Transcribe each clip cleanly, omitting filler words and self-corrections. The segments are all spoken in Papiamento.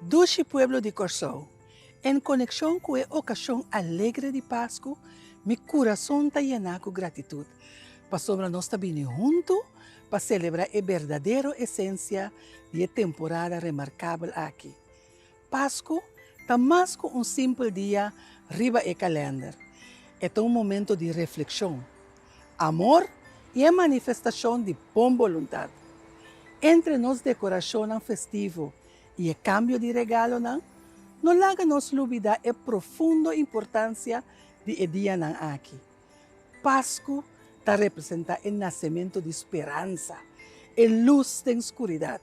Dushi pueblo di Kòrsou, en konekshon ku e okashon alegre di Pasku, mi kurason ta yená ku gratitut, pasobra nos ta bini huntu pa selebrá e berdadero esensia di e temporada remarkabel aki. Pasku ta mas ku un simpel dia riba e kalènder. E ta un momento di reflekshon, amor i e manifestashon di bon boluntat. Entre nos dekorashonnan festivo i e kambio di regalonan, no laga nos lubidá e profundo importansia di e dianan aki. Pasku ta representá e nasementu di speransa, e lus den skuridat.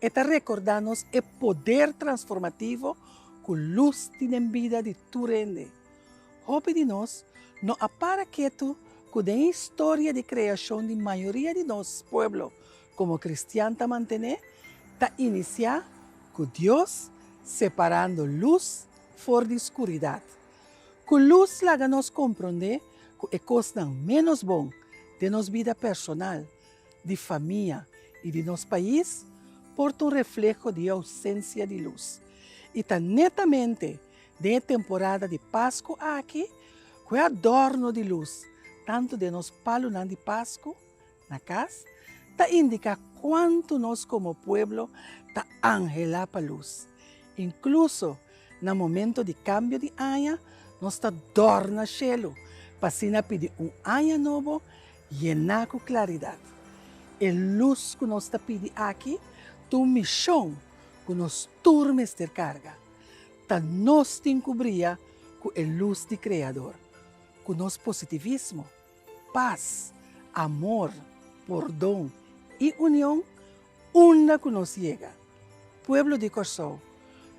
E ta rekordá nos e poder transformativo ku lus tin den bida di tur hende. Hopi di nos no a para ketu ku den e historia di kreashon di mayoria di nos pueblo komo kristian ta mantené, ta inisiá ku Dios separando lus for di skuridat. Ku lus laga nos komprondé ku e kosnan ménos bon den nos bida personal, di famia i di nos pais por ta un refleho di e ousensia di lus. I ta netamente den e temporada di Pasku aki ku e adòrno di lus, tantu den nos palunan di Pasku na kas, ta indiká kuantu nos komo pueblo ta anhelá pa lus. Inkluso na momento di kambio di aña nos ta dòrna shelu pa asina pidi un aña nobo Yená ku klaridat. E lus ku nos ta pidi aki ta un mishon ku nos tur mester karga. Ta nos tin ku bria ku e lus di Kreador, ku nos positivismo, pas, amor, pordon i union unda ku nos yega. Pueblo di Kòrsou,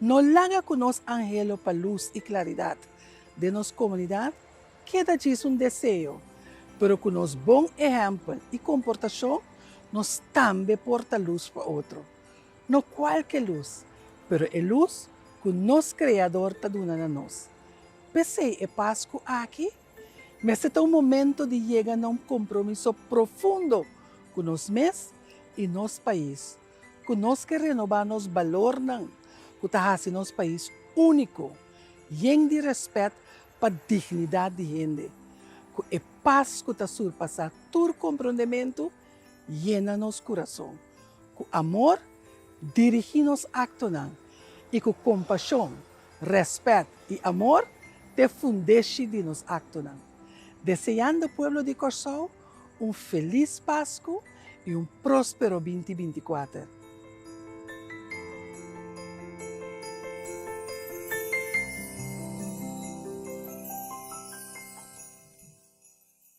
no laga ku nos anhelo pa lus i klaridat den nos komunidat Keda djis un deseo, pero ku nos bon ehèmpel i komportashon nos tambe por ta lus pa otro. No kualke lus, pero e lus ku nos Kreador ta duna na nos. P'esei e Pasku aki mester ta un momento di yega na un kompromiso profundo ku nos mes i nos pais, ku nos ke renobá nos balornan ku ta hasi nos pais úniko, yen di rèspèt pa dignidat di hende, ku e pas ku ta surpasá tur komprondementu yena nos kurason, ku amor dirigí nos aktonan i ku kompashon, rèspèt i amor t'e fundeshi di nos aktonan. Deseando pueblo di Kòrsou un felis Pasku i un próspero binti binti kuater.